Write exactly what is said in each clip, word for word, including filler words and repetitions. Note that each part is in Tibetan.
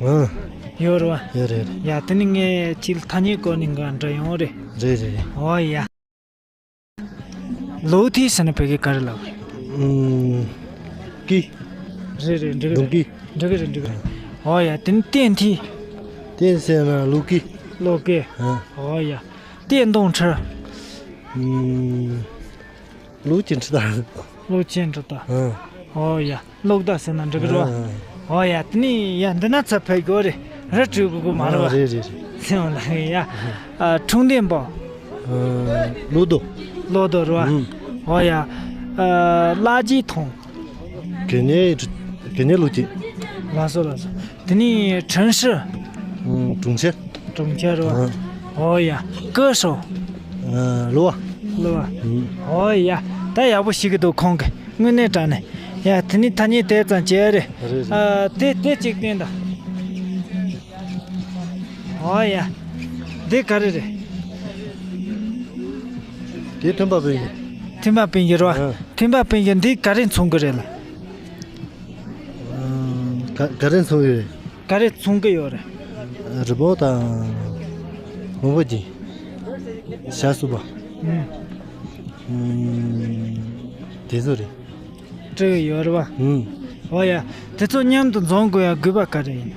ཨང་། ཡོད་རེད་བ། ཡོད་རེད། ཡ་དེ་ནི་ངས་ཁྱེད་ལ་ཐ་སྙད་སྐོར་ནས་འགའ་འདྲི་ཡོང་རེད། རེད་རེད། ཨོ་ཡ། ལོ་ཐི་ཟེར་ན་བོད་སྐད་ག་རེ་ལབ། ཨུམ། ཀི། རེད་རེད། འགྲིག་གི་རེད། གདོང་ཀི། འགྲིག་གི་རེད། འགྲིག་གི་རེད། ཨོ་ཡ། དེ་ནི་ཏན་ཐི། ཏན་ཟེར་ན་ལོ་ཀི། ལོ་ཀི། ཨ། ཨོ་ཡ། ཏན་དོང་ཁྲི། ཨུམ། ལོ་ཅན་ཁྲི་ད། ལོ་ཅན་ཁྲི་ད། ཨ། ཨོ་ཡ། ལོག་ད་ཟེར་ན་འགྲིག་གི་རེད་བ། ཨ། ཨོ་ཡ། དེ་ནི་ཡ་འདི་ན་ཚ་ཕེབས་དགོས་རེད། ར་སྤྲོད་དགོས་དགོས་མ་རེད་བ། ཨ། རེད་རེད་རེད། སེམས་ལ་ཡ། ཨ། ཁྲུང་ལྡན་པོ། ཨ། ལོ་དོ། ལོ་དོ་རེད་བ། ཨུམ། ཨོ་ཡ། ཨ། ལ་རྗེ་ཐོང་། གན་ནེ། གན་ནེ་ལོ་ཅན། ལགས་སོ་ལགས་སོ། དེ་ནི་ཁྲེན་ཧྲི། ཨུམ། གྲོང་ཁྱེར། གྲོང་ཁྱེར་རེད་བ། ཨ། ཨོ་ཡ། ཀེ་ཧྲོ། ཨ། ལོ་བ། ལོ་བ། ཨུམ། ཨོ་ཡ། ད་ཡག་པོ་ཤེས་ཀྱི་འདུག་ཁོང་གིས་དངོས་གནས་དྲང་གནས། ཡ་དེ་ནི་ཐ་སྙད་དེ་ཙམ་བྱས་རེད། རེད་རེད། ཨ། དེ་དེ་གཅིག་བསྟན་དང་། ཨོ་ཡ། འདི་ག་རེ་རེད། དེ་ཐོན་པ་པོ་ཡིན། ཐོན་པ་པོ་ཡིན་རེད་བ། ཨ། ཐོན་པ་པོ་ཡིན། འདི་ག་རེ་མཚོན་གི་རེད་ལ། ཨ། ག་ག་རེ་མཚོན་གི་རེད། ག་རེ་མཚོན་གི་ཡོད་རེད། རི་བོ་དང་། མང་པོ་ཅིག་བྱ་སུ་པ། ཨུམ། ཨུམ། དེ་ཚོ་རེད། སྤྲེའུ་ཡོད་རེད་བ། ཨུམ། ཨོ་ཡ། དེ་ཚོ་མཉམ་དུ་འཛོམས་དགོས་ཡ་དགོས་པ་ག་རེ་ཡིན།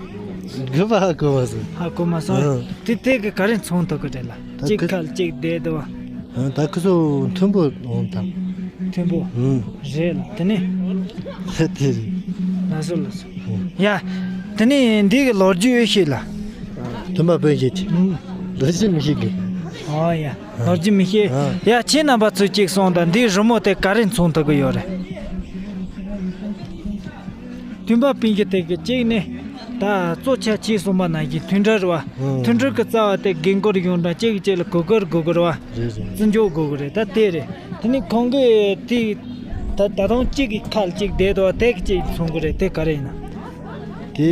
དགོས་པ་ཧ་གོ་མ་སོང་། ཧ་གོ་མ་སོང་། ཨུམ། དེ་དེ་གི་ག་རེ་མཚོན་ཐུབ་གི་རེད་ལ། ད་གཅིག་ཁ་ལ་གཅིག་བསྡད་དེ་བ། ཨ། ད་ཁོ་ཚོ་མཐུན་པོ་འོང་དང་། མཐུན་པོ། ཨུམ། རེད་ལ་དེ་ནི། དེ་རེད། ལགས་སོ་ལགས་སོ། ཨུམ། ཡ། དེ་ནི་འདི་གི་ལོ་རྒྱུས་ཡོད་ཤེས་ལ། ཐོན་པ་པོ་ཡིན་ཤེས་ཀྱི། ཨུམ། ལོ་རྒྱུས་མི་ཤེས་ཀྱི། ཨོ་ཡ། ལོ་རྒྱུས་མི་ཤེས། ཨ། ཡ་ཁྱེད་རྣམ་པ་ཚོས་གཅིག་གསུངས་དང་། འདིའི་རི་མོ་དེ་ག་རེ་མཚོན་ཐུབ་ཀྱི་ཡོད་རེད། ཐོན་པ་པོ་ཡིན་ཤེས་དེ་གི་གཅིག་ནི། ད་གཙོ་ཆེ་ཁྱེད་གསུངས་པ་ནང་བཞིན་མཐུན་སྒྲིལ་རེད་བ། ཨང་། མཐུན་སྒྲིལ་གྱི་རྩ་བ་དེ་རྒན་བཀུར་ཡོང་དང་། གཅིག་གིས་གཅིག་ལ་གུས་བཀུར་དགོས་ཀྱི་རེད་བ། རེད་རེད། བརྩི་འཇོག་དགོས་ཀྱི་རེད། ད་དེ་རེད། དེ་ནི་ཁོང་གིས་དེ་ད་ད་དུང་གཅིག་གི་ཁ་ལ་གཅིག་བསྡད་དོ། དེ་གི་གཅིག་མཚོན་གྱི་རེད། དེ་ག་རེ་ཡིན་ན། དེ།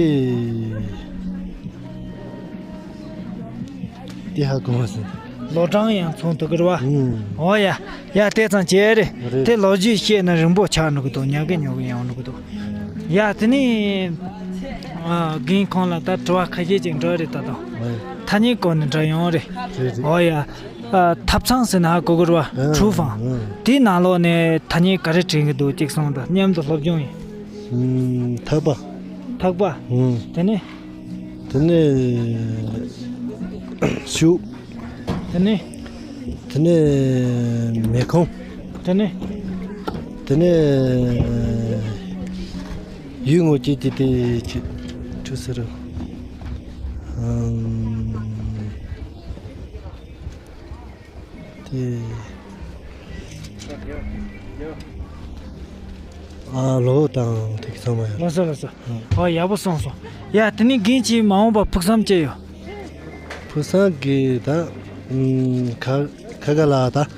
དེ་ཧ་གོ་མ་སོང་། ལོ་གྲངས་ཡང་མཚོན་ཐུབ་ཀྱི་རེད་བ། ཨུམ། ཨོ་ཡ། ཡ་དེ་ཙམ་བྱས་རེད། རེད། དེ་ལོ་རྒྱུས་བཤད་ན་རིང་པོ་ཆགས་འགྲོ་གི་འདུག་ཉག་གེ་ཉོག་གེ་ཡོང་འགྲོ་གི་འདུག་ཡ་དེ་ནི། ཨ། རྒན་ཁོང་ལ་ད་དྲི་བ་ཁ་ཤས་ཅིག་འདྲི་རེད་ད་དུང་། ཨོ་ཡ། ཐ་སྙད་སྐོར་ནས་འདྲི་ཡོང་རེད། རེད་རེད། ཨོ་ཡ། ཨ། ཐབ་ཚང་ཟེར་ན་ཧ་གོ་གི་རེད་བ། ཨ། ཁྲུའུ་ཧྥང་། ཨ། དེའི་ནང་ལོགས་ནས་ཐ་སྙད་ག་རེ་དྲན་གི་འདུག་ཅིག་གསུངས་དང་། མཉམ་དུ་སློབ་སྦྱོང་ཡིན། ཨུམ། ཐག་པ། ཐག་པ། ཨུམ། དེ་ནས། དེ་ནས་ཤུག་དེ་ནས། དེ་ནས་མེ་ཁོང་། དེ་ནས། དེ་ནས་ཡུལ་ངོ་སྐྱེས་ཀྱི་དེ་ཆུ་ཆུ་ཟེར་རོ། ཨམ། དེ། ཨ། ལོ་དང་དེ་གི་ཚང་མ་ཡོད། ལགས་སོ་ལགས་སོ། ཨ། ཨ། ཡག་པོ་གསུངས་སོང་། ཡ་དེ་ནི་རྒན་ཁྱེད་མ་འོངས་པ་ཕུགས་བསམ་ཅི་ཡོད། ཕུགས་བསམ་གི་ད། ཨམ། ཁ་ཁ་ཁ་ལ་ད།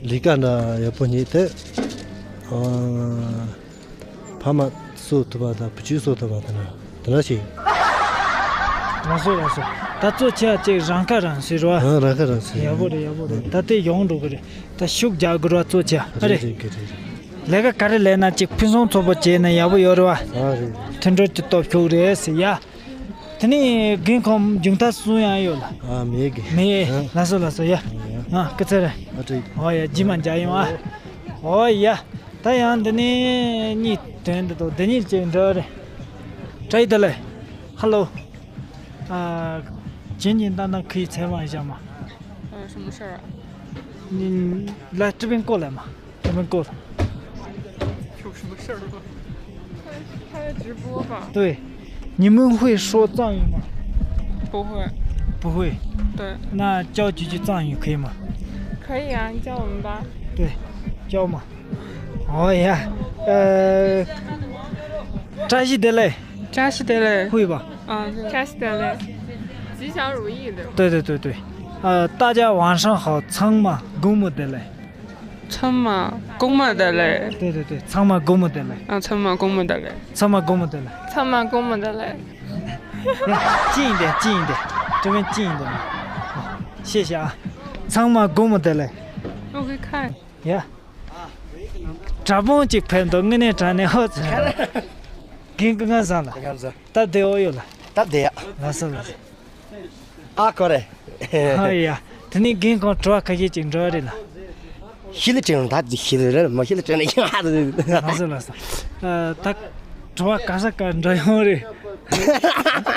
ལས་ཀ་འདྲ་ཡག་པོ་རྙེད་དེ། ཨ། ཕ་མ་གསོ་ཐུབ་པ་དང་བུ་ཆུང་གསོ་ཐུབ་པ་དེ་འདྲ་དེ་འདྲ་ཞིག་ལགས་སོ་ལགས་སོ། ད་གཙོ་ཆེ་བ་ཅིག་རང་ཁ་རང་གསོ་རེད་བ། ཨ། རང་ཁ་རང་གསོ། ཡག་པོ་རེད། ཡག་པོ་རེད། ད་དེ་ཡོང་འགྲོ་གི་རེད། ད་ཤུགས་རྒྱག་དགོས་རེད་བ། གཙོ་ཆེ་བ། ཨ། རེད། རེད་རེད་རེད། ལས་ཀ་ག་རེ་ལས་ན་ཅིག་ཕུན་སུམ་ཚོགས་པོ་བྱས་ན་ཡག་པོ་ཡོད་རེད་བ། ཨ། རེད། མཐུན་སྒྲིལ་གྱི་སྟོབས་ཤུགས་རེད་ཟེར་ཡ། དེ་ནས་རྒན་ཁོང་མཇུག་མཐར་གསུང་ཡག་ཡོད་ལ། ཨ། མེད་གི། མེད། ཨ། ལགས་སོ་ལགས་སོ། ཡ། ཨ། ཡ། ཨ། སྐུ་ཚེ་རིང་། ཨ། བཀྲ་ཤིས། ཨོ་ཡ། རྗེས་མ་མཇལ་ཡོང་ཨ། ཨོ་ཡ། ད་ཡང་འདི་ནས་གཉིས་དོན་འདི་དང་འདི་གཉིས་ཅིག་འདྲི་རེད། བཀྲ་ཤིས་བདེ་ལེགས། ཧ་ལོ། ཨ། 简简单单可以采访一下吗？ 呃，什么事儿啊？ ལ་ཀྲི་པིན་ཀོ་ལ་མ། 这边过了。 有什么事儿吗？他他在直播吧？ 对， 你们会说藏语吗？ 不会。 不会。 对。 那教几句藏语可以吗？ 可以啊，你教我们吧。 对，教嘛。 ཨོ་ཡ། ཨ། བཀྲ་ཤིས་བདེ་ལེགས། 扎西德勒。 会吧？ 啊，对。扎西德勒。吉祥如意，对吧？ 对对对对。 ཨ། 大家晚上好。 ཚང་མ་དགོང་མོ་བདེ་ལེགས། เช้ามาโกงมาเดเลย 对对对。 ཚང་མ་དགོང་མོ་བདེ་ལེགས། 啊， ཚང་མ་དགོང་མོ་ད་ལེ། เช้ามาโกงมาเดเลย ཚང་མ་དགོང་མོ་བདེ་ལེགས། เอ้ย། 近一点，近一点。这边近一点。 谢谢啊。 ཚང་མ་དགོང་མོ་བདེ་ལེགས། 我给看。 ཡ། དྲ་དཔོན་གཅིག་ཕེབས་འདུག་དངོས་གནས་དྲང་གནས་ཧོ་ཙི། རྒན་སྐུ་ངལ་བཟང་ལ། ང་ཚོ་སྟབས་བདེ་བོ་ཡོད་ལ། སྟབས་བདེ་ཡ། ལགས་སོ་ལགས་སོ། ཨ་ཁོ་རེ། ཨ་ཡ། དེ་ནས་རྒན་ཁོང་དྲི་བ་ཁ་ཤས་ཅིག་འདྲི་བ་རེད་ལ། ཤི་ལི་ཅན་ད་ཤི་ལི་རེད་མ་ཤི་ལི་ཅན་ཡང་ཧ་ལ། ལགས་སོ་ལགས་སོ། ཨ་ད་དྲི་བ་ག་ས་ག་འདྲི་ཡོང་རེད།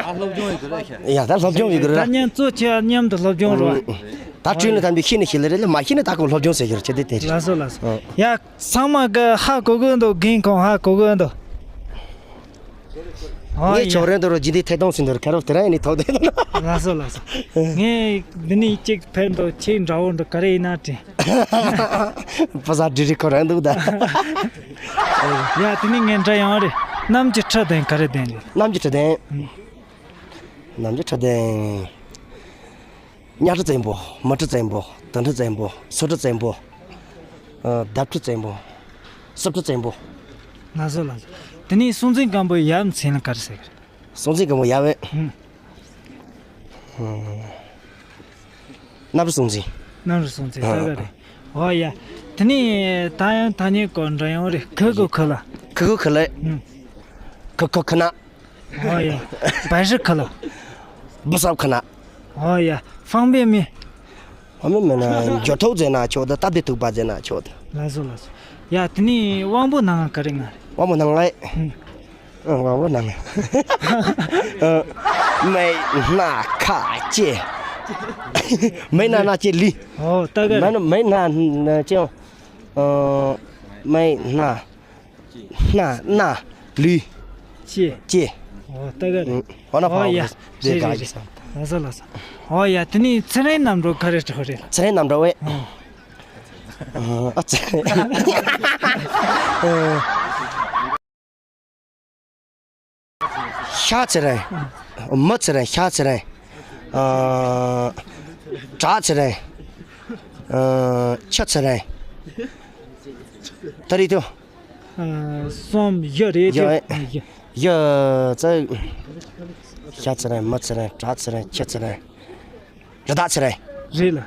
ཨ་སློབ་སྦྱོང་ཡོད་རེད་ཤག་ཡ་ད་སློབ་སྦྱོང་ཡོད་རེད། ད་མཉམ་གཙོ་ཆེ་བ་མཉམ་དུ་སློབ་སྦྱོང་རོགས། ད་བྲིས་ནས་ད་འདི་ཤི་ནས་ཤི་ལི་རེད་ལ་མ་ཤི་ནས་ད་ཁོ་སློབ་སྦྱོང་ཟེར་གྱི་རེད་ཅེས་དེ་དེ་རེད། ལགས་སོ་ལགས་སོ། ཡ། ཚང་མ་གི་ཧ་གོ་གི་འདུག་རྒན་ཁོང་ཧ་གོ་གི་འདུག་ཨོ་ངས་ཡ། ཆོག་རན་དུ་རོ་ཇི་འདི་ཐད་གཏོང་ཟིན་དུ་ར་ཁ་རོག་དེ་ར་ཡིན་ནི་ཐོག་དེ། ལགས་སོ་ལགས་སོ། ངས་འདི་ནས་གཅིག་ཕེབས་འདུག་ཁྱེད་འདྲ་བོ་འདུག་ག་རེ་ཡིན་ན་དྲན། ཕ་ས་འདྲི་རི་ཁོ་རང་འདུག་ད། ཡ་དེ་ནས་ངས་འདྲ་ཡང་རེད། གནམ་གྱི་ཁྲི་དེ་ག་རེ་དེ་རེད། གནམ་གྱི་ཁྲི་དེ། གནམ་གྱི་ཁྲི་དེ། གཉའ་ཁྲི་བཙན་པོ། མི་ཁྲི་བཙན་པོ། དུང་ཁྲི་བཙན་པོ། སོ་ཁྲི་བཙན་པོ། ཨ་ལྡབ་ཁྲི་བཙན་པོ། སྲིབ་ཁྲི་བཙན་པོ། ལགས་སོ་ལགས་སོ། དེ་ནས་སྲོང་བཙན་སྒམ་པོའི་ཡབ་མཚན་ལ་ག་རེ་ཟེར་གི་རེད། སྲོང་བཙན་སྒམ་པོའི་ཡབ་ཨེ། ཧུམ། གནམ་རི་སྲོང་བཙན། གནམ་རི་སྲོང་བཙན་ཨ་ལྟ་ག་རེད། ཨོ་ཡ། དེ་ནས་ད་ཡང་ཐ་སྙད་སྐོར་འདྲ་ཡོང་རེད། ཁུ་གུ་ཁུ་ལ། ཁུ་གུ་ཁུ་ལ། ཧུམ། ཁུ་ཁུ་ཁུ་ན། ཨོ་ཡ། བལ་རི་ཁ་ལ། བུ་སབ་ཁ་ན། ཨོ་ཡ། ཧྥང་པེ་མི། ཧྥང་པེ་མི་ན་འགྱོ་ཐོག་ཟེར་ན་ཆོག་ད་སྟབས་བདེ་ཐུག་པ་ཟེར་ན་ཆོག་ད། ལགས་སོ་ལགས་སོ། ཡ་དེ་ནི་དབང་པོ་སྣ་ལྔ་ག་རེ་ལྔ་རེད། དབང་པོ་སྣ་ལྔ་ཨེ། ཧུམ། ཨ་དབང་པོ་སྣ་ལྔ། ཨ་མིག་སྣ་ཁ་ལྕེ། མིག་སྣ་སྣ་ལྕེ་ལུས། ཨོ་ད་ག་རེད། མིག་སྣ་མིག་སྣ་ལྕེ། ཨ་མིག་སྣ། སྣ། སྣ། ལུས། ལྕེ། ལྕེ། ཨོ་ད་ག་རེད། ཨོ་ན་ཕ་ཨོ་ཡ། རེད་རེད་རེད། ལགས་སོ་ལགས་སོ། ཨོ་ཡ་དེ་ནི་ཚེ་རིང་རྣམ་གྲོལ་ག་རེ་གྲོགས་རེད། ཚེ་རིང་རྣམ་གྲོལ་ཨེ། ཨ་ཚེ་རིང་། ཤ་ཚེ་རིང་། མི་ཚེ་རིང་། ཤ་ཚེ་རིང་། ཨ་བྲག་ཚེ་རིང་། ཨ་ཆུ་ཚེ་རིང་། ད་རེད་དོ། ཨ་གསུམ་བཞི་རེད་བཞི་དེ། ཨེ། བཞི། བཞི་ཚེ། ཤ་ཚེ་རིང་། མི་ཚེ་རིང་། བྲག་ཚེ་རིང་། ཆུ་ཚེ་རིང་། རི་དྭགས་ཚེ་རིང་། རེད་ལ།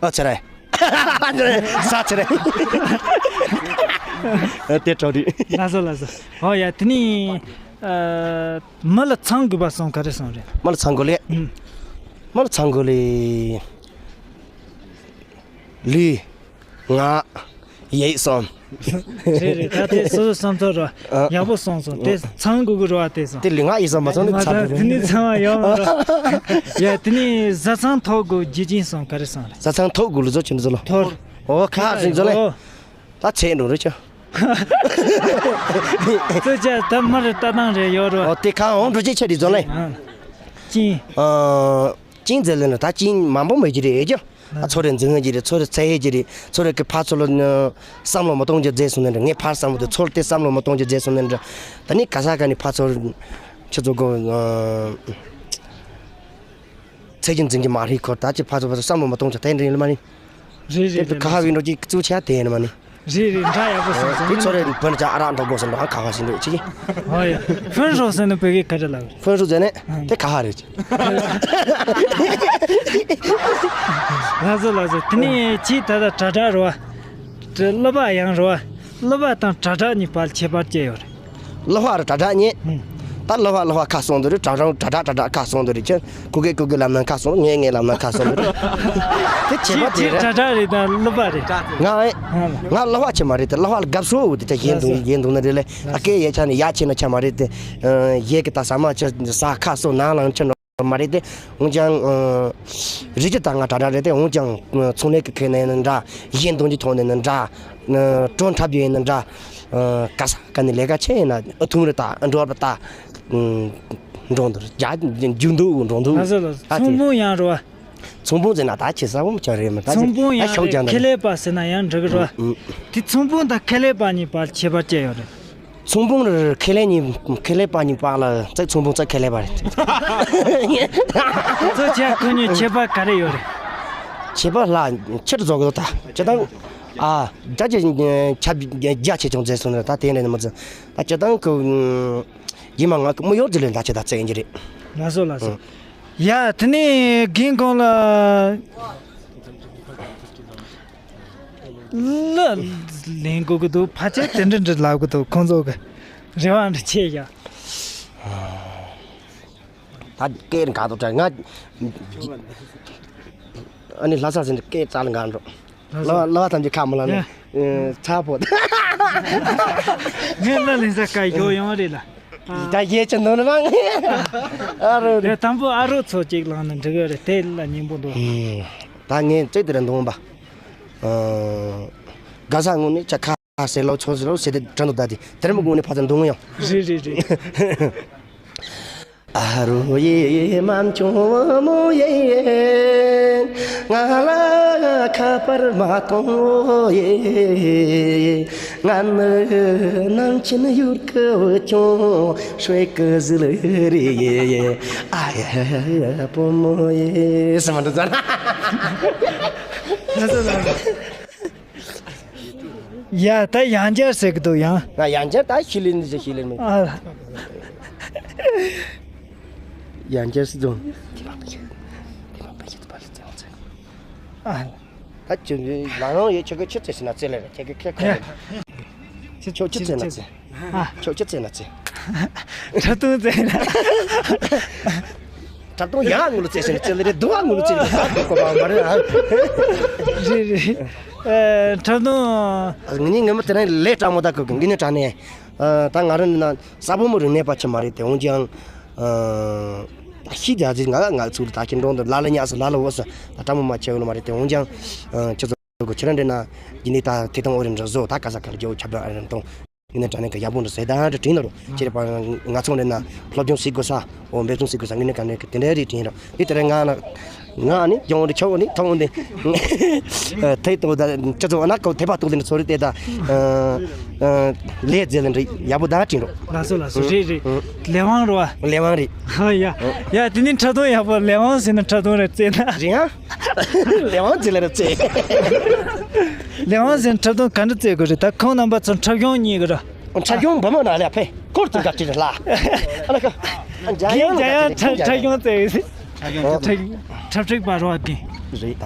ཨ་ཚེ་རིང་། ས་ཚེ་རིང་། ཨ་དེ་གྲོགས་རེད། ལགས་སོ་ལགས་སོ། ཨོ་ཡ་དེ་ནི། ཨ་མི་ལ་ཚང་དགོས་པ་གསུམ་ག་རེ་གསུམ་རེད། མི་ལ་ཚང་དགོས་ལེ། ཨུམ། མི་ལ་ཚང་དགོས་ལེ། ལུས། ངག་ཡིད་གསུམ། རེད་རེད། ད་དེ་སོ་སོ་བསམ་ཚུལ་རོ། ཨ། ཡག་པོ་གསུངས་སོང་། དེ་ཚང་དགོས་ཀྱི་རེད་བ་དེ་སོང་། དེ་ལུས་ངག་ཡིད་གསུམ་མ་ཚང་ནི་ཚང་དགོས། དེ་ནི་ཚང་བ་ཡོད་མ་རེད། ཡ་དེ་ནི་བཟའ་ཚང་ཐོབ་དགོས་རྒྱུ་རྐྱེན་གསུམ་ག་རེ་གསུམ་རེད། བཟའ་ཚང་ཐོབ་དགོས་ལུགས་ཚོ་ཆུ་འདི་ཚོ་ལ། ཐོབ། ཨོ་ཁ་ཟིན་ཚོ་ལེ། ཨོ། ད་ཚེ་འགྲོ་རེད་ཆོ། ཚོ་ཅག་ད་མར་ལྟ་སྟངས་རེ་ཡོད་རེད་བ། ཨོ་དེ་ཁ་འོང་འགྲོ་ཅེས་ཆ་རེད་ཚོ་ལེ། ཨ། ཅིང་། ཨ། ཅིང་ཟེར་ལེ་ན་ད་ཅིང་མང་པོ་མེད་ཀྱི་རེད་ཨེ་ཅོ། ཨ་ཚོ་རེ་འཛིང་ངེ་ཀྱི་རེད། ཚོ་རེ་ཚེ་ཧེ་ཀྱི་རེད། ཚོ་རེ་གི་ཕ་ཚོ་ལ་བསམ་བློ་མ་གཏོང་རྒྱུ་མཛད་སོང་ནས་འདྲ། ངས་ཕར་བསམ་བློ་དེ་ཚོ་ལ་དེ་བསམ་བློ་མ་གཏོང་རྒྱུ་མཛད་སོང་ནས་འདྲ། ད་ནི་ག་ས་ག་ནས་ཕ་ཚོ་ཁྱེད་ཚོ་གོ། ཚེ་ཀྱི་འཛིན་གྱི་མ་རིག་ཁོ་ད་ཅི་ཕ་ཚོ་ཕ་ཚོ་བསམ་བློ་མ་གཏོང་ཆ་དེ་འདྲ་ཡིན་ལ་མ་ནི། རེད་རེད་དེ་རེད། ག་ཧ་བི་འགྲོ་ཅིག་གཙུག་ཆ་དེ་ཡིན་ལ་མ་ནི། རེད་རེད། འདྲ་ཡག་པོ་སོང་སོང་། དེ་ཚོ་རེ་བོད་ཅག་ཨ་རག་འགྲོ་དགོས་སོང་འགྲོ་ཨ་ཁ་བ་ཞིག་འགྲོ་ཅིག་ཧོ་ཡ། ཕུན་ཧྲོ་ཟེར་ནི་བོད་སྐད་ག་རེ་ལབ། ཕུན་ཧྲོ་ཟེར་ནི་དེ་ག་ཧ་རེད། ལགས་སོ་ལགས་སོ། དེ་ནས་ཁྱེད་ད་ལྟ་དྲ་གྲགས་རེད་བ། སློབ་པ་ཡང་རེད་བ། སློབ་པ་དང་དྲ་གྲགས་གཉིས་བར་ཁྱད་པར་ཅི་ཡོད་རེད། སློབ་པ་རེད་དྲ་གྲགས་གཉིས། ཧུམ། ད་སློབ་པ་སློབ་པ་ཁ་གསུང་དུ་རེད། དྲ་གྲགས་དྲ་གྲགས་དྲ་གྲགས་ཁ་གསུང་དུ་རེད། ཁྱེད་ཁུ་གེ་ཁུ་གེ་ལབ་ན་ཁ་གསུང་། ངས་ངས་ལབ་ན་ཁ་གསུང་དུ་རེད། དེ་ཁྱད་པར་དེ་ཁྱེད་རེད། དྲ་གྲགས་རེད་ད་སློབ་པ་རེད། ང་ཨེ། ཧ་ལ། ང་སློབ་པ་ཆེ་མ་རེད་དེ། སློབ་པ་ལ་དགའ་བསུ་འོ་དེ་ཆ་ཡེ་འདུག་ཡེ་འདུག་ན་རེད་ལེ། ཨ་སྐད་ཡེ་ཆ་ནས་ཡ་ཆེ་ན་ཆ་མ་རེད་དེ། ཡེ་གི་ད་ས་མ་ཆ་ས་ཁ་གསུང་ནང་ལང་ཆ་ནོ། མ་རེད་དེ། འོན་ཀྱང་། རི་རྒྱུད་ད་ང་དྲ་གྲགས་རེད་དེ། འོན་ཀྱང་། ཚོང་ལས་ཀྱི་ཁེ་ནས་ནི་འདྲ། ཡིན་གཏོང་གྱི་ཐོག་ནས་ནི་འདྲ། གྲོན་འཁྲབ་རྒྱུ་ཡིན་ནི་འདྲ། ག་ས་ག་ནས་ལས་ཀ་བྱེད་ཡིན་ན་ཐུང་རེད་ད་འགྲོ་བ་ད། འགྲོ་འདུག་རྒྱ་རྒྱུ་འདུག་འགྲོ་འདུག་ང་ཚོ་ལ་ཨ་ཚོང་དཔོན་ཡང་རེད་བ། ཚོང་དཔོན་ཟེར་ན་ད་ཁྱེད་ས་བོ་མ་ཆགས་རེད་མ་ད་ཚོང་དཔོན་ཡང་ཤོག་རེད། ཀྱང་ད་ཁེ་ལས་པ་ཟེར་ན་ཡང་འགྲིག་གི་རེད་བ། དེ་ཚོང་དཔོན་དང་ཁེ་ལས་པ་གཉིས་བར་ཁྱད་པར་ཅི་ཡོད་རེད། ཚོང་དཔོན་རེད། ཁེ་ལས་གཉིས། ཁེ་ལས་པ་གཉིས་བར་ལ་རྩེ་ཚོང་དཔོན་རྩེ་ཁེ་ལས་པ་རེད། ཚོ་ཆ་ཁོ་གཉིས་ཁྱད་པར་ག་རེ་ཡོད་རེད། ཁྱད་པར་ལ་ཁྱེད་རྫོགས་གི་ད་ཅི་དང་། ཨ་རྒྱ་ཆེ་ཆུང་ཆ་རྒྱ་ཆེ་ཆུང་མཛད་སོང་ནས་ད་དེ་ནས་མི་ཚོ་ད་ཅི་དང་གི་ཡིན་མ་ང་གི་མི་ཡོད་ཅི་ལས་ད་ཅི་ད་རྩེ་ཡིན་གྱི་རེད། ལགས་སོ་ལགས་སོ། ཡ་དེ་ནས་རྒན་ཁོང་ལ། ལ་ལེན་དགོས་ཀྱི་འདུག་ཕལ་ཆེར་དེ་འདྲ་འདྲ་ལབ་ཀྱི་འདུག་ཁོང་ཚོ་གི་རེ་བ་འདྲ་ཆེ་ཡ། ད་སྐད་འགག་འདུག་དྲ་ང་། ཨ་ནི་ལྷ་ས་ཟིན་སྐད་རྩ་ལ་འགག་འགྲོ། ལྷ་ས། ལ་བ་ཐམས་ཅད་ཁ་མ་ལ་ནི། ཚ་པོ། ངས་ལ་ལིན་ས་ཀ་ཡོ་ཡོང་རེད་ལ། ད་ཡེ་ཅི་འདོན་རང་། ཨ་རོ། དེ་དང་པོ་ཨ་རོ་ཚོ་གཅིག་ལངས་ནས་འགྲིག་གི་རེད། དེ་ལ་སྙིང་པོ་འདུག་ད་ངས་ཚེ་དེར་འདོན་པ། ག་ས་ངུ་ནི་ཅ་ཁ་ཟེར་ལོ་ཚོ་ཟེར་ལོ་ཟེར་དེ་དྲན་འདུག་ད་དེ་དེར་མི་དགོངས་ནས་ཕ་ཚ་འདོན་ཡང་། རེད་རེད་རེད། ཨ་རོ་ཡེ་མ་ཆུང་མོ་ཡེ། ང་ལ་ཁ་པར་མ་གཏོང་ཡེ། ང་ནི་ནང་ཆེན་ཡུལ་གི་བུ་ཆུང་ཧྲེ་གི་ཟི་ལི་རི་ཡེ། ཨ་ཡ་བུ་མོ་ཡེ། སི་མ་འདི་ཟ། ཡ་ད་ཡང་བསྐྱར་ཟེར་གི་འདུག་ཡང་། ང་ཡང་བསྐྱར་ད་ཤི་ལིན་ཟེར་ཤི་ལིན་མིན། ཨ། ཡང་བསྐྱར་ཟེར་འདུག་ཨ། ད་ཁྱོད་ལ་རང་ཡོད་ཁྱོད་ཀྱི་ཆུ་ཚད་ཟིན་ན་ཚད་ལས་རེད་ཁྱོད་ཀྱི་ཁྱད་ཁོ་རེད། ཁྱོད་ཆུ་ཚད་ན་ཚད། ཨ། ཁྱོད་ཆུ་ཚད་ན་ཚད། ཁྲག་འཐུང་ཚད་ན། ཁྲག་འཐུང་ཡང་ངུ་ལ་ཚད་ཟིན་ན་ཚད་ལས་རེད་སྡུག་ཨ་ངུ་ལ་ཚད་ལས་ད་ཁོ་པ་མ་རེད་ཨ། རེད་རེད། ཨ། ཁྲག་འཐུང་། ངེད་གཉིས་ངོ་མ་དེ་རིང་ལས་དྲག་མོ་ད་ཁོ་གི་ངེད་གཉིས་དྲག་ནས། ཨ། ད་ང་རང་ནི་ན་ས་བོ་མོ་རིག་གནས་པ་ཆེ་མ་རེད་དེ་འོན་ཀྱང་། ཨ། ཤི་རྒྱ་ཟིག་ང་ང་ཚུར་ད་ཁྱེད་འགྲོང་དུ་ལ་ལ་ཉག་སུ་ལ་ལ་འོ་སུ་ད་ལྟ་མོ་མ་ཆེ་བོ་ལ་མ་རེད་དེ་འོན་ཀྱང་། ཨ། ཁྱེད་ཚོ་གི་ཁྱེད་རང་འདྲེ་ན་ཡིན་ནི་ད་དེ་དང་འོ་རིན་རི་བཟོ་ད་ག་ས་ག་ལ་རྒྱ་བོ་ཁྱབ་བསྒྲགས་ཨ་རིན་གཏོང་། ངས་ནས་དྲ་ནས་ཀྱི་ཡག་པོ་འདུག་ཟེར་ད་འདྲ་དྲིན་ནོ་རུ་ཁྱེད་རེ་པ་ང་ཚོ་འདྲེ་ན་སློབ་སྦྱོང་ཟིག་དགོས་ས་འོ་འབད་བརྩོན་ཟིག་དགོས་ས་ངས་ནས་ག་ནས་ཀྱི་དེ་འདྲའི་རིགས་དྲིན་རོ་དེ་དེ་རེད་ང་ན་ང་ཨ་ནི་རྒྱང་འོ་འདི་ཆོག་འོ་ནི་ཐོག་འོ་འདི། ཐེ་གཏོགས་ད་སྤྱི་ཚོགས་ཨ་ན་ཀོ་ཐེ་པ་གཏོགས་དེ་འདྲ་ཚོ་རེད་དེ་ད། ལས་རྫས་ལ་འདྲི་ཡག་པོ་ད་དྲིན་རོགས། ལགས་སོ་ལགས་སོ་རེད་རེད། ལས་དབང་རོ་བ། ལས་དབང་རེད། ཧ་ཡ། ཡ་དེ་ནི་འཁྲབ་སྟོན་ཡག་པོ་ལས་དབང་ཟེར་ན་འཁྲབ་སྟོན་རེད་རྩེ་ན། རེད་ཨ། ལས་དབང་རྫས་ལ་རེད་རྩེ། ལས་དབང་ཟེར་ན་འཁྲབ་སྟོན་ག་འདྲ་རྩེ་དགོས་རེད་ད་ཁོང་རྣམ་པ་ཚོ་འཁྲབ་གཞུང་གཉིས་ཀྱི་ར། འཁྲབ་གཞུང་བུ་མོ་ན་ལས་ཕེ་སྐོར་ཙམ་འགའ་ཅིག་རེད་ལ། ཨ་ལ་ཁ། རྒྱ་ཡང་འཁྲབ་གཞུང་རྩེ་ཡོད་ཟེར། འཁྲབ་འཁྲབ་ཁྲིག་པ་རོ་ཨ་ཀིན། རེད་ད།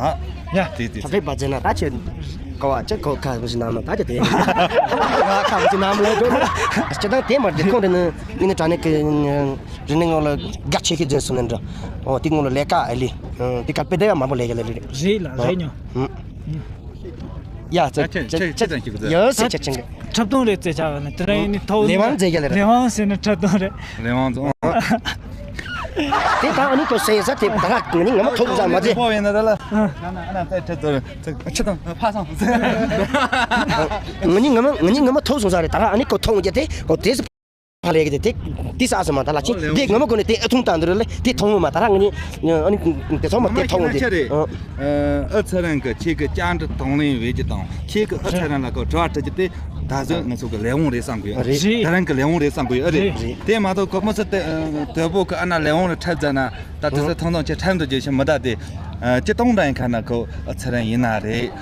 ཡ། དེ་དེ་ཁྲབ་ཁྲིག་པ་ཟེར་ན་ད་ཆེ། ཀ་བ་ཆེ་ཁོ་ཁ་བུ་ཞིག་ནང་ན་ད་ཆེ་དེ། ཁ་བུ་ཞིག་ནང་ལ་འགྲོ་ན། ཁྱེད་དང་དེ་མར་དེ་ཁོང་དེ་ནི་ངེད་ནི་དྲ་ནས་ཀི་རི་ནི་ངོ་ལ་དགའ་ཆེ་ཁི་རྫུན་སོང་ནས་འགྲོ། ཨོ་དེ་ངོ་ལ་ལས་ཀ་ཨེ་ལི། དེ་ཀ་པེ་དེ་ཡ་མང་པོ་ལས་ཀ་ལས་རེད། རེད་ལ་རེད་ཉོ། ཡ་ཚེ་ཚེ་ཚེ་ཚེ་ཡོད་ཚེ་ཚེ་ཚེ། འཁྲབ་སྟོན་རེད་ཙེ་ཆ་བ་ནི་དེ་རིང་ནི་ཐོག་ལས་དབང་མཛད་རྒྱ་ལས་རེད། ལས་དབང་ཟེར་ནི་འཁྲབ་སྟོན་རེད། ལས་དབང་ཚོ། དེ་ད་ཨ་ནི་ཁོ་སེང་ས་དེ་ད་ར་ངི་ངོ་མ་ཐོག་ཟ་མ་ཚེ། ཕོ་ཡིན་ན་ར་ལ། ཨ་ན་ཨ་ན་ཚེ་ཚེ་ཚེ་ཚེ་ཆི་དང་ཕ་སང་། ངི་ངོ་མ་ངི་ངོ་མ་ཐོག་སོང་ས་རེད་ད་ར་ཨ་ནི་ཁོ་ཐོག་ངི་དེ་ཁོ་དེ་སུ་ཕ་ལས་གི་དེ་དེ་ས་ཨ་སོ་མ་ད་ལ་ཆི་དེ་ངོ་མ་ཁོ་ནི་དེ་ཨ་ཐུང་ཏང་དུ་ར་ལ་དེ་ཐོག་མོ་མ་ད་ར་ངི་ཨ་ནི་དེ་ཚོ་མ་དེ་ཐོག་ངི་དེ། ཨ་ཚེ་རིང་གི་ཁྱེད་ཀྱི་བཅར་འདྲི་དང་ལེན་བྱེད་ཀྱི་དང་ཁྱེད་ཀྱི་ཨ་ཚེ་རིང་ལ་ཁོ་དྲི་བ་དྲི་རྒྱུ་དེ་ད་གཟོད་ང་ཚོ་གི་ལས་དབང་རེད་བསམ་གི་ཡོད། རེད། ད་རང་གི་ལས་དབང་རེད་བསམ་གི་ཡོད་རེད། རེད། དེ་མ་གཏོགས་ཁོ་མི་སུ་དེ་དོལ་པོ་གི་ཨ་ན་ལས་དབང་རེད་འཁྲབ་མཛད་ན་ད་དེ་ཚོ་ཐང་ཐང་ཆེ་འཁྲབ་འདུག་རྒྱུ་ཞིག་མི་གདའ་དེ། སྤྱི་སྟོང་འདྲ་ཡིན་ཁ་ན་ཁོ་ཨ་ཚེ་རིང་ཡིན་ན་རེད།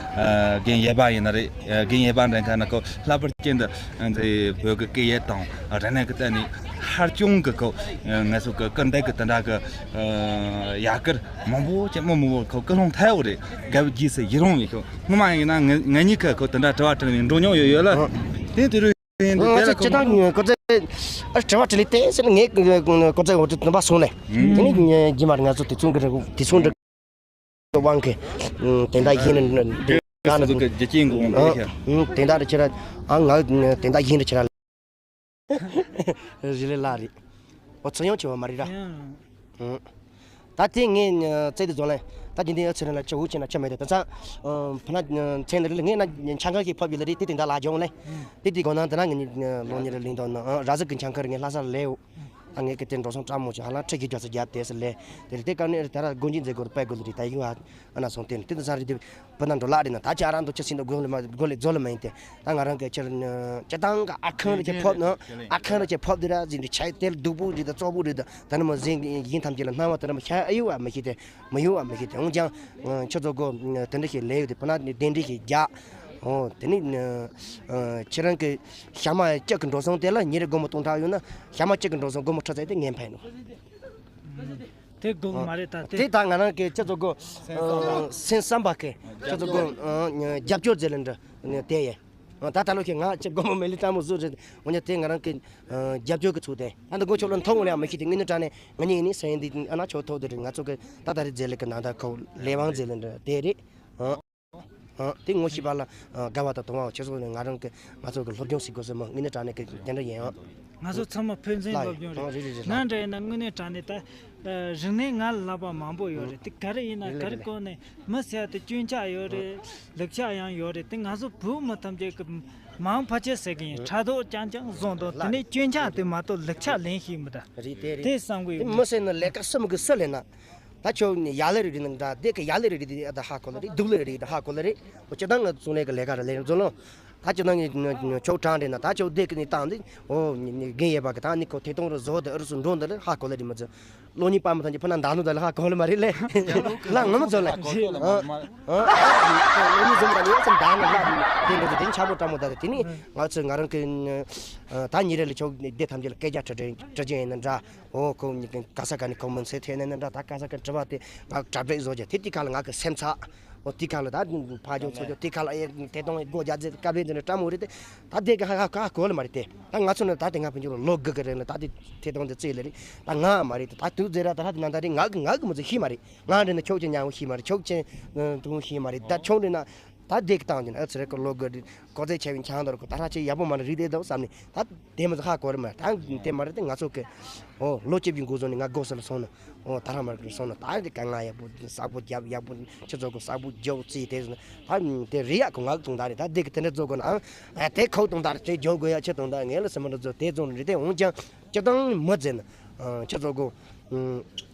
རྒན་ཡེ་པ་ཡིན་ན་རེད། རྒན་ཡེ་པ་འདྲ་ཡིན་ཁ་ན་ཁོ་ལྷག་པར་ཅན་དུ་འདི་བོད་ཀྱི་སྐད་ཡིག་དང་རིག་གནས་ཀྱི་ཐད་ནས་ཧ་ཅང་གི་ཁོ་ང་ཚོ་གི་སྐུལ་འདེད་ཀྱི་དེ་འདྲ་གི་ཡར་སྐུལ་མང་པོ་ཅིག་མི་མང་པོ་ཁོ་སྐུལ་སློང་ཐེབས་ཡོད་རེད། དགའ་བའི་རྗེས་སུ་ཡི་རང་ཡོད་ཤོག་སྔོན་མ་ཡིན་ན་ང་ང་གཉིས་ཀ་ཁོ་དེ་འདྲ་དྲི་བ་དྲི་བའི་འགྲོ་མྱོང་ཡོད་ཡོད་ལ། དེ་དུས་རུ་ང་ཚོ་སྤྱི་བཏང་ཀོ་ཚེ་དྲི་བ་དྲི་ལི་ཏེ་ཟེར་ངས་ཀོ་ཚེ་འོ་དེ་དུམ་པ་སོང་ལེ། དེ་ནི་རྗེས་མར་ང་ཚོ་དེ་ཚོང་གི་དེ་ཚོང་འགྲིག་དབང་གིས་དེ་འདྲ་ཡིན་ནི་དེ་འདྲ་ནི་དེ་འདྲ་རེ་ཁྱེད་རང་ཨ་ང་དེ་འདྲ་ཡིན་རེ་ཁྱེད་རང་རི་ལི་ལ་རེད། ཨོ་ཚེ་ཡང་ཆེ་བ་མ་རེད་ར། ད་དེ་ངས་བཙལ་དུ་འཛོམས་ལེ། ད་དེ་འདི་ཨ་ཚེ་རིང་ལ་ཅི་འུ་ཆེ་ན་ཆ་མེད་དེ་ད་ཚ། ཕ་ན་མཚན་ལ་རི་ལ་ངས་ན་ཆང་ཁང་ཞིག་ཕབ་ཡོད་ལ་རེད་དེ་དེ་འདྲ་ལ་སྦྱོང་ལེ། དེ་དེ་དགོང་ན་དེ་ན་ངས་ལོ་གཉིས་རེ་ལིང་དོ་ན་ར་ཟི་གི་ཆང་ཁང་རེ་ངས་ལྷ་ས་ལ་ལེའོ། ད་ངས་ཀི་དེ་འགྲོ་སོང་སྤྲ་མོ་ཆུ་ཧ་ལམ་ཁྲི་བཞི་བརྒྱ་ཙམ་བརྒྱབ་དེ་སི་ལེ། དེ་རེད་དེ་ག་ནས་ད་ར་སྒོ་འབྱེད་མཛད་དགོས་རེད་པའི་དགོས་རེད་ད་ཡིན་ཨ་ན་སོང་དེ་ནས་དེ་ད་ས་རེད་དེ་བུ་ན་འགྲོ་ལག་རེད་ན་ད་ཅི་ཨ་རང་དུ་ཆི་སིན་དུ་དགོས་ལེ་མ་དགོས་ལེ་རྫོ་ལེ་མ་ཡིན་ཏེ་ད་ང་རང་གི་ཕྱིར་ཅི་ཏང་ག་ཨ་ཁང་རེ་ཅི་ཕོབ་ན་ཨ་ཁང་རེ་ཅི་ཕོབ་དེ་ར་ཟིན་དུ་ཆ་དེ་སྡུག་པོ་རེད་ད་བཙོག་པོ་རེད་ད་ད་ནི་མ་ཟིན་ཡིན་ཐམས་ཅད་ལ་སྣང་བ་ད་ནི་མ་ཤ་ཨ་ཡུ་ཨ་མི་ཤེས་ཏེ། མི་ཡོང་བ་མི་ཤེས་དེ་འོང་ཀྱང་། ཁྱོད་ཚོ་གོ་དེ་འདྲ་ཞིག་ལས་ཡོད་དེ་ཕ་ན་ནི་གདན་འདྲེན་ཞིག་རྒྱག་ཨོ་དེ་ནི། ཁྱེད་རང་གི་ཞག་མ་གཅིག་གི་འགྲོ་སོང་དེ་ལ་ཉིན་རེ་སྒོར་མོ་སྟོང་ཕྲག་ཡོད་ན་ཞག་མ་གཅིག་གི་འགྲོ་སོང་སྒོར་མོ་ཁྲི་ཚད་དེ་ངན་ཕན་ནོ། དེ་དགོས་མ་རེད་ད་དེ། དེ་ད་ང་རང་གི་ཁྱེད་ཚོ་གོ་སེམས་བསམ་པ་གི་ཁྱེད་ཚོ་གོ་རྒྱབ་སྐྱོར་མཛད་ལེ་འདྲ་དེ་ཡེ། ད་ད་ལོ་ཁྱེད་ང་ཅིག་དགོང་མོ་མེ་ལི་སྤྲང་མོ་བཟོ་རེད། འོ་ཉ་དེ་ང་རང་གི་རྒྱབ་སྐྱོར་གི་ཚུལ་དེ་ད་འདི་མགོ་ཆོག་ལ་མཐོང་ངོ་ལ་ཡང་མི་ཤེས་དེ་དངོས་གནས་དྲང་གནས་ང་གཉིས་ནི་སེང་འདི་ཨ་ན་ཆོག་ཐོག་དེ་རེད། ང་ཚོ་གི་ད་ད་རེད་རྗེས་ལ་གི་ནང་ད་ཁོ་ལས་དབང་རྗེས་ལ་འདྲ་དེ་རེད། ཨ་ཨ་དེ་ངོ་ཤེས་པ་ལ་དགའ་བ་དང་དུང་བ་ཆེ་སོང་ནས་ང་རང་གི་ང་ཚོ་གི་སློབ་སྦྱོང་ཞིག་དགོས་སེ་མོ་དངོས་གནས་དྲང་གནས་གི་དེ་འདྲ་ཡིན་ཨ། ང་ཚོ་ཚང་མ་ཕན་ཚུན་སློབ་སྦྱོང་རེད། རེད་རེད་རེད། ང་འདྲ་ཡིན་ན་དངོས་གནས་དྲང་གནས་ད་རིག་གནས་ང་ལ་བསླབ་པ་མང་པོ་ཡོད་རེད། དེ་ག་རེ་ཡིན་ན་ག་རེ་སྐོར་ནས་མི་ཟེར་ཡ་དེ་སྐྱོན་ཆ་ཡོད་རེད། ལེགས་ཆ་ཡང་ཡོད་རེད། དེ་ང་ཚོ་བོད་མི་ཐམས་ཅད་ཀྱི་མང་ཕལ་ཆེར་ཟེར་གི་ཡིན། ཕྲག་དོག་རྐྱང་རྐྱང་བཟུང་དང་དེ་ནས་སྐྱོན་ཆ་དེ་མ་གཏོགས་ལེགས་ཆ་ལེན་ཤེས་མི་ད། རེད་དེ་རེད། དེ་བསམ་གི་ཡོད། དེ་མི་ཟེར་ན་ལས་ཀ་སུ་མི་གི་སུ་ལས་ན། ད་ཁྱོད་ནི་ཡ་ལེ་རེ་རེ་ནི་འདྲ་དེ་གི་ཡ་ལེ་རེ་རེ་དེ་ཨ་ད་ཧ་གོ་ལེ་རེ་སྡུག་ལེ་རེ་རེ་ད་ཧ་གོ་ལེ་རེ། འོ་སྤྱི་བཏང་ང་ཚོ་ལས་ཀ་ལས་ཀ་རེ་ལེ་རེ་ཛོ་ལོ། ད་སྤྱི་བཏང་ངས་ཁྱོད་གྲང་རེ་ན་ད་ཁྱོད་དེ་གི་ནི་བཏང་འདི་འོ་རྒན་ཡས་པ་གི་ད་ནི་ཁོ་ཐེ་གཏོང་རུ་བཟོ་དེ་ཨུ་རུ་སུ་འགྲོ་འདི་ལེ་ཧ་གོ་ལེ་རེ་མི་ཚོ། ལོ་གཉིས་པ་མི་ཐང་གི་ཕུ་ན་འདང་ནུ་ད་ལེ་ཧ་གོ་ལེ་མ་རེ་ལེ། ལ་ངོ་མ་ཚོ་ལེ། ཨ་ཨ་ལོ་གཉིས་ཟུམ་ད་ལེ་ཡོད་སམ་འདང་ནི་ལ་དེ་འདྲ་ཚོ་དེ་ནི་ཆ་པོ་སྤྲང་མོ་ད་རེ་དེ་ནི་ང་ཚོ་ང་རང་གི་ད་ཉིན་རེ་ལ་ཁྱོད་སྡེ་ཐམས་ཅད་ལ་སྐད་རྒྱ་ཁྲི་ཁྲི་ཁྲི་ཅན་ཡིན་ན་འདྲ། ཨོ་ཁོ་གཉིས་ཀྱི་ག་ས་ག་ནས་ཁོ་མི་ཚེ་ཐེ་ནས་ནི་འདྲ། ད་ག་ས་ག་དྲི་བ་དེ་ང་གྲ་སྒྲིག་བཟོ་རྒྱུ་དེ་དེ་ག་ལ་ང་གི་སེམས་ཚ། ཨོ་དེ་ག་ལ་ད་ཕ་ཇོ་ཚོ་ཇོ་དེ་ག་ལ་ཨེ་ཐེ་གཏོང་ཨེ་སྒོ་རྒྱག་རྩེ་དཀའ་བས་འདི་ནི་སྤྲང་མོ་རེད་དེ། ད་དེ་ག་ཧ་ཧ་ག་གོ་ལ་མ་རེད་དེ། ད་ང་ཚོ་ནི་ད་དེ་ང་ཕན་ཆུ་ལོ་ལོ་དགུ་གི་རིང་ལ་ད་དེ་ཐེ་གཏོང་དེ་རྩེ་ལེ་རེད། ད་ང་མ་རེད་དེ་ད་དུ་ཟེར་ར་ད་ཧ་དེ་ན་ད་རེད། ང་གི་ང་གི་མི་ཚེ་ཤི་མ་རེད། ང་རེད་ན་ཁྱོད་ཀྱི་ཉང་བོ་ཤི་མ་རེད། ཁྱོད་ཀྱི་དུང་ཤི་མ་རེད། ད་ཁྱོད་རེད་ན། ད་དེ་གི་བཏང་གི་ན་ཨ་ཚེ་རེ་ཀོ་ལོ་གི་ཀོ་ཚེ་ཆེ་བའི་ཆང་དོར་གོ་ད་ར་ཆེ་ཡག་པོ་མ་རེད་རིག་དེ་དོ་བསམ་ནི་ད་དེ་མ་ཧ་གོ་རེ་མ་ད་དེ་མ་རེད་དེ། ང་ཚོ་གི་ཨོ་ལོ་བཅུ་བཞི་འགོ་བཟོ་ནི་ང་སྒོ་ས་ལ་སོང་ནི་ཨོ་ད་ར་མ་རེད་སོང་ནི་ད་དེ་ག་ང་ཡག་པོ་ས་པོ་རྒྱབ་ཡག་པོ་ཆུ་ཚོད་གོ་ས་པོ་རྒྱབ་ཚི་དེ་ད་དེ་རེ་ཡག་གོ་ང་གི་དུང་ད་རེད། ད་དེ་གི་དེ་འདྲ་བཟོ་གོ་ན་ཨ་དེ་ཁོ་དུང་ད་རེད་དེ་རྒྱོ་གོ་ཡ་ཆེ་དུང་ད་ངས་ལ་སེ་མ་འདྲ་བཟོ་དེ་བཟོ་ནི་རེད་དེ། འོང་ཀྱང་སྤྱི་བཏང་མི་ཟེར་ན་ཆུ་ཚོད་གོ་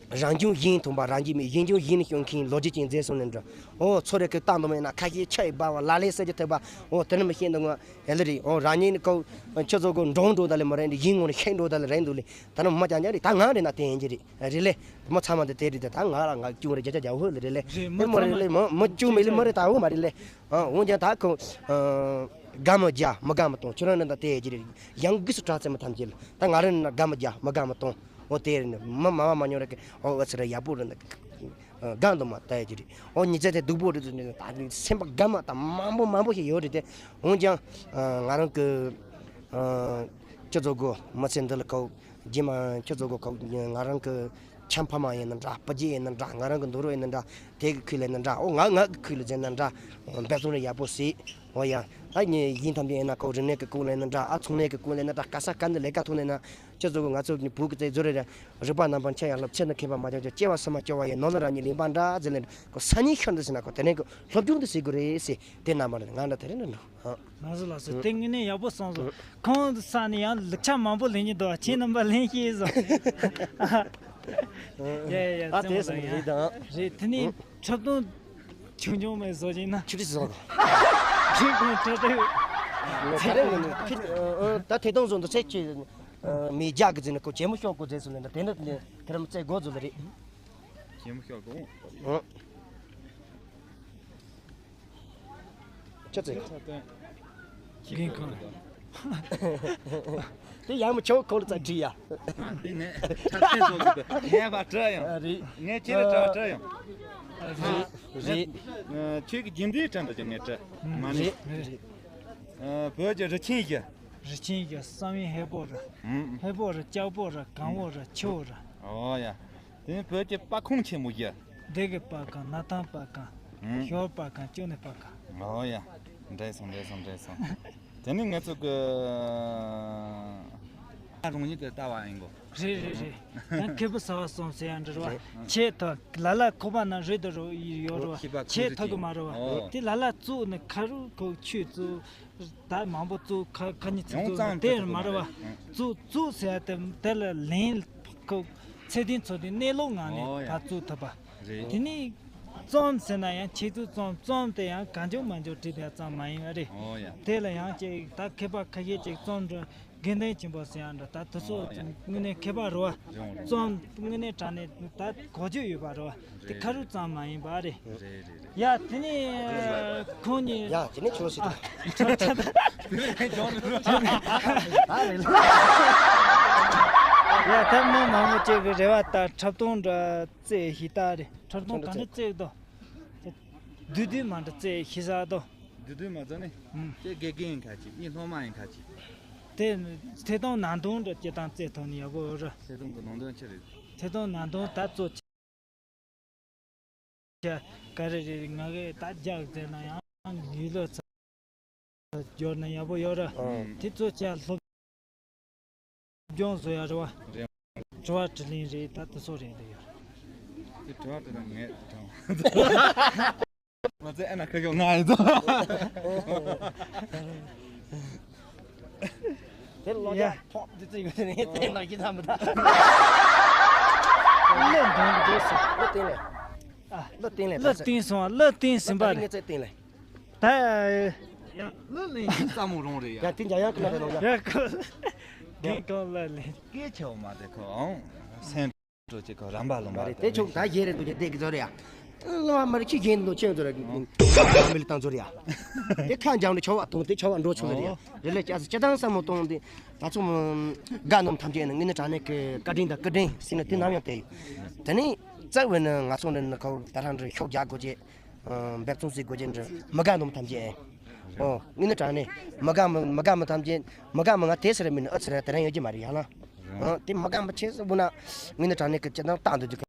རང་བྱུང་ཡིན་ཐུང་པ་རང་བྱུང་མི་ཡིན་བྱུང་ཡིན་ཤོང་མཁན་ལོ་རྒྱུས་ཅན་མཛད་སོང་ནས་འདྲ། ཨོ་ཚོ་རེ་ཁེ་བཏང་དུ་མེད་ན་ཁ་ཤས་ཆ་ཡི་བ་བ་ལ་ལས་ས་ཀྱི་ཐེབས་པ། ཨོ་དེ་ནི་མི་ཤེས་འདུག་ང་ཨེ་ལེ་རེད། ཨོ་རང་ཉིད་ནི་ཀོ་ཆུ་ཚོད་གོ་འགྲོང་འགྲོ་ད་ལེ་མ་རེད་འདི་ཡིན་ངོ་ནི་ཤེས་འགྲོ་ད་ལེ་རེད་འདུག་ལེ། ད་ནི་མ་ཅང་ཅང་རེད། ད་ང་རེད་ན་དེ་ཡིན་གྱི་རེད་རེད་ལེ། མ་ཚང་མ་འདི་དེ་རེད། ད་ད་ང་རང་ང་ཅུང་རེ་རྒྱ་ཆ་རྒྱ་ཧོ་ལེ་རེད་ལེ། རེད་མ་མ་ཚང་མ་རེད་ལེ། མ་མ་ཅུང་མེད་ལེ་མ་རེད། ད་འོ་མ་རེད་ལེ། ཨ་འོན་ཀྱང་ད་ཁོ་ཨ་དགའ་མི་རྒྱ་མི་དགའ་མི་གཏོང་ཁྱོད་རང་ནི་ད་དེ་ཡེ་ཀྱི་རེད། ཡང་སྒོས་སུ་དྲག་རྩེ་མི་ཐམས་ཅད་ལ་ད་ང་རང་ནི་དགའ་མི་རྒྱ་མི་དགའ་མི་གཏོང་། འོ་དེ་རེད་ནི་མི་མ་བ་མ་ཉོ་ར་གི་འོ་ཨ་ཚེ་ར་ཡག་པོ་རེད་ནི་དགའ་འདུག་མ་ད་ཡེ་ཀྱི་རེད། འོ་ཉི་ཚེ་དེ་སྡུག་པོ་རེད་ཟེར་ནི་ད་སེམས་པ་དགའ་མ་ད་མང་པོ་མང་པོ་ཞིག་ཡོད་རེད་དེ། འོན་ཀྱང་ང་རང་གི་ཁྱོད་ཚོ་གོ་མི་ཚེ་འདི་ལ་ཁོ་རྗེས་མ་ཁྱོད་ཚོ་གོ་ཁོ་ང་རང་གི་ཆམ་ཕ་མ་ཡིན་ན་འདྲ། སྤུ་རྒྱལ་ཡིན་ན་འདྲ། ང་རང་གི་འདུག་རོགས་ཡིན་ན་འདྲ། དེ་གི་ཁུལ་ལ་ཡིན་ན་འདྲ། ཨོ་ང་ང་གི་ཁུལ་ལ་ཟེར་ན་འདྲ། འབད་བརྩོན་རེ་ཡག་པོ་བྱེད། ཨོ་ཡ། ད་ངས་ཡིན་ཐམས་ཅད་ཡིན་ན་ཁོ་རིག་གནས་ཀྱི་སྐོར་ལ་ཡིན་ན་འདྲ། ཨ་ཚོང་ལས་ཀྱི་སྐོར་ལ་ཡིན་ན་འདྲ། ག་ས་ག་འདི་ལས་ཀ་ཐོག་ནས་ན་ཁྱེད་ཚོ་གི་ང་ཚོ་གི་བུ་གི་རྩེ་ཛོ་རེ་རེ་རིག་པ་རྣམ་པར་འཆར་ཡང་སློབ་ཆེ་ན་མཁས་པ་མ་བྱང་ཆུབ་སྐྱེ་བ་སུ་མ་སྐྱེ་བ་ཡི་ནོར་ལ་རང་ཉིད་ལེན་པ་འདྲ་ཟེར་ལེ་ཁོ་ས་ཉིན་ཤོར་འདི་ཟེར་ན་ཁོ་དེ་ནས་ཁོ་སློབ་སྦྱོང་འདི་བྱེད་དགོས་རེད་ཟེར། དེ་རྣམ་པ་ལ་ང་འདྲ་དེ་རིང་འདྲ་འདུག་ལགས་སོ་ལགས་སོ། དེ་དངོས་གནས་ཡག་པོ་གསུངས་སོང་། ཁོང་ས་ནས་ཡང་ལེགས་ཆ་མང་པོ་ལེན་གྱི་འདུག་ཁྱེད་རྣམ་པ་ལེན་ཤེས་སོང་། ཡ་ཡ་ཡ། ཨ་རྩེད་མོ་དེ་ལ་ཡང་རེད་དང་། རེད། དེ་ནས་འཁྲབ་སྟོན་ཆུང་ཆུང་མེད་བཟོ་བྱས་ན། ཆུ་རིས་བཟོ་དང་། ཁྱེད་ཁོང་འཁྲབ་སྟོན། ད་ཐེ་གཏོང་བཟོ་འདུག་ཚེ་ཆེ་མི་རྒྱག་གི་ཟིན་ན་ཁོ་གྱེན་མོ་ཤོག་གོ་ཟེར་སོང་ལེ་འདྲ། དེ་འདྲ་དེ་རམ་རྩེད་དགོས་བཟོ་ལེ་རེད། གྱེན་མོ་ཤོག་གོ། ཆ་ཚེ། རྒན་ཁོང་། དེ་ཡང་མི་ཆོག་ཁོང་ལ་ཙག་བྲིས་ཡ། དེ་ནས་ཁྲ་ཚན་བཟོ་གི་འདུག་ངས་ཕར་བྲིས་ཡང་། རེད། ངས་ཁྱེད་ལ་བྲིས་བྲིས་ཡང་། རེད་རེད། ཁྱེད་ཀྱི་རྒྱུན་ལྡན་བྲིས་འདུག་ཅིང་ངས་བྲིས་མ་ནི། རེད་རེད། བོད་ཀྱི་རི་ཆེན་གྱི། རི་ཆེན་གྱི་བསམ་ཡས་ཧས་པོ་ར། ཧས་པོ་ར་ལྕགས་པོ་ར་གང་བོ་ར་ཆེ་བོ་ར། ཨོ་ཡ། དེ་ནས་བོད་ཀྱི་སྤ་ཁང་ཆེན་མོ་ཡ། སྡེ་དགེ་སྤ་ཁང་། སྣར་ཐང་སྤ་ཁང་། ཧུམ། ཞོལ་སྤ་ཁང་། ཅོ་ནེ་སྤ་ཁང་། ཨོ་ཡ། འགྲིག་སོང་འགྲིག་སོང་འགྲིག་སོང་། དེ་ནི་ང་ཚོ་གི་རང་ཉིད་ཀྱི་ལྟ་བ་ཡིན་གོ། རེད་རེད་རེད། ཡང་མཁས་པོ་ཟ་བ་སོང་ཟེར་ཡང་འདྲ་བ། རེད། ཆེས་ཐོག་ལ་ལ་ཁོག་པ་ན་རེད་དུ་རོ་ཡོད་རོ། ཤེས་པ་ཆེས་ཐོག་གི་མ་རོ་བ། ཨོ། དེ་ལ་ལ་བཙུགས་ནས་ཁ་རུ་ཁོག་ཆུ་བཙུགས། ད་མང་པོ་བཙུགས་ཁ་ཁ་ཉིན་ཚིག་ཡོངས་བཙུགས་ཙང་དེ་དེ་མ་རེད་བ། ཐུབ་པ་མ་རེད། བཙུགས་བཙུགས་ཟེར་ཡ་དེ་དེ་ལ་ལན་ཁོ་ཚད་ལྡན་ཚོད་ལྡན་གནས་ལུགས་ངང་ནས་ཨོ་ཡ། ཕར་བཙུགས་ཐུབ་པ། རེད། དེ་ནས་རྩོམ་ཟེར་ན་ཡང་ཁྱེད་ཚོས་རྩོམ་རྩོམ་དེ་ཡང་གང་བྱུང་མང་བྱུང་བྲིས་པའི་རྩོམ་མ་ཡིན་པ་རེད། ཨོ་ཡ། དེ་ལ་ཡང་ཅིག་ད་མཁས་པ་ཁ་ཤས་ཅིག་རྩོམ་འབྲི་དགེ་འདུན་ཆེན་པོ་ཟེར་ཡང་འདྲ། ད་དེ་ཚོ་ཨོ་ཡ། དངོས་གནས་མཁས་པ་རེད་བ། རེད་རེད། རྩོམ་དངོས་གནས་དྲང་གནས་ད་གོ་རྒྱུ་ཡོད་པ་རེད་བ། དེ་ཁ་རུ་ཙམ་མ་ཡིན་པ་རེད། རེད་རེད་རེད། ཡ་དེ་ནས་ཁོང་གཉིས། ཡ་དེ་ནས་ཁྱོད་སྲིད། ཨ། ཁྲ་ཁྲ། ད་རེད་ལ། ཡ་ད་མི་མང་པོ་ཅིག་གི་རེ་བ་ལྟར་འཁྲབ་སྟོན་འདྲ་རྩེད་ཤེས་ད་རེད། འཁྲབ་སྟོན་ག་འདྲ་རྩེད་དོ། བསྡུས་བསྡུས་མ་འདྲ་རྩེད་ཤེས་ས་དོ། དེ་དུས་མ་ཚད་ནི། ཨུམ། ཁྱེད་དགེ་རྒན་ཡིན་ཁ་ཅིག་ངས་སློབ་མ་ཡིན་ཁ་ཅིག་དེ་ཐད་གཏོང་ནང་དོན་འདྲ་སྤྱི་བཏང་བཙལ་ཐུབ་ནི་ཡག་པོ་ཡོད་ར། ཐད་གཏོང་གི་ནང་དོན་ཆི་རེད། ཐད་གཏོང་ནང་དོན་ད་གཙོ་ཆེ་ག་རེ་རེད། ང་གིས་ད་རྒྱག་བཙལ་ན་ཡང་ཡིག་ལོ་ཚ་སྦྱོར་ན་ཡག་པོ་ཡོད་ར། ཨང་། དེ་གཙོ་ཆེ་སློབ་སྦྱོང་བཟོ་ཡ་རེད་བ། རེད། དྲི་བ་དྲིས་ལན་རེད། ད་དེ་ཚོ་རེད་འདུག་ཡ། དེ་དྲི་བ་དྲིས་ལན་ངས་དྲང་། མ་ཚད་ཨ་ན་ཁ་ཤོག་ང་ཡིན་ཚོ། དེ་ལོ་ཡ། རྒྱ་ཐོག་དེ་ཚོ་ཡོད་ནས་དེ་ནག་གི་ཐམ་ད། གླུ་འདོན་གི་འདུག་ཟེར། གླུ་བསྟན་ལེ། ཨ། གླུ་བསྟན་ལེ། གླུ་བསྟན་སོང་། གླུ་བསྟན་ཟིན་པ་ད་རེད། ངས་ཚེ་བསྟན་ལེ། ད། ཡང་གླུ་ལེན་གྱི་ས་མོ་རང་རེད་ཡ། ཡང་དེ་འཇམ་དབྱངས་ཀྱི་ལ་རེད་ལོ་ཡ། ཡ་ཁོ། རྒན་གང་གླུ་ལེན། སྐད་ཆེ་བ་མ་དེ་ཁོ་ཨང་། སེམས་སྤྲོ་ཆེ་ཁོ་རམ་པ་ལུང་པ་དེ་ཆོག་ད་ཡེ་རེད་འདུག་ཡ་དེ་གི་ཚོ་རེད་ཡ། ལོ་མ་རེད་ཁྱི་རྒན་འདུག་ཁྱེད་ཚོ་རེད། མི་ལ་བཏང་ཚོ་རེད་ཡ། དེ་ཁ་འཇམ་ནས་ཆོ་བ་གཏོང་དེ་ཆོ་བ་འགྲོ་ཆོག་རེད་ཡ། རེད་ལས་ཅག་སི་ཅི་དང་ས་མོ་གཏོང་དེ། ད་ཚོ་མོ། དགའ་ནོམ་ཐམས་ཅད་ནི་དངོས་གནས་དྲང་གནས་ཀྱི་བཀའ་དྲིན་དང་སྐུ་དྲིན་ཟེར་ན་དེ་ནམ་ཡང་དེ་ཡོད། དེ་ནས་རྩ་བའི་ནི་ང་ཚོ་འདི་ནི་ཁོ་ད་རང་འདྲ་ཤོག་རྒྱག་དགོས་ཀྱི། འབད་བརྩོན་བྱེད་དགོས་ཀྱི་འདྲ་མི་དགའ་ནོམ་ཐམས་ཅད། ཨོ། དངོས་གནས་དྲང་གནས་མི་དགའ་མི་མི་དགའ་མི་ཐམས་ཅད་མི་དགའ་མི་ང་དེ་ཟེར་མིན་ཨ་ཚེ་ར་དེ་རང་ཡོད་ཀྱི་མ་རེད་ཡང་ན། ཨོ། དེ་མི་དགའ་མི་ཆེ་ཟེར་བུ་ན་དངོས་གནས་དྲང་གནས་ཀྱི་ཅི་དང་བཏང་འདོད་ཀྱི།